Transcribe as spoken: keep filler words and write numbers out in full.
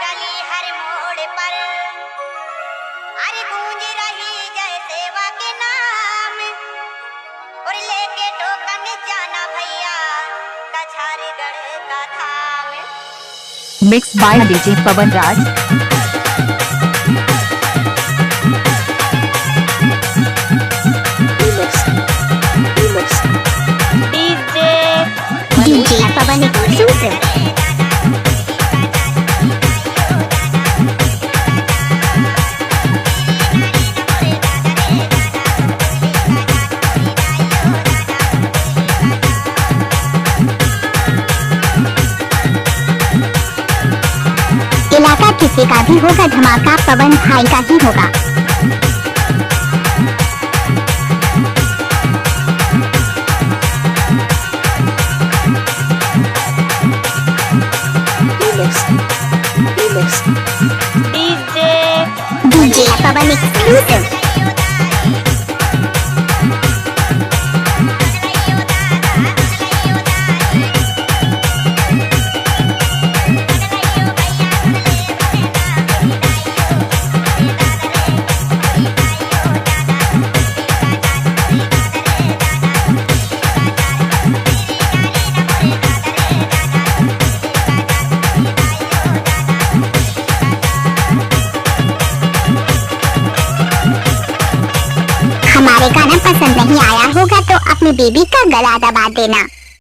गली हर मोड़ पर अरे गूंज रही जय सेवा के नाम। और लेके टोकन जाना भैया कछारगढ़ का धाम। Mix by D J Pawan Raj। D J Pawan exclusive। इलाका किसी का भी होगा धमाका, पवन भाई का ही होगा। D J Pawan exclusive। हमारे गाना पसंद नहीं आया होगा तो अपनी बेबी का गला दबा देना।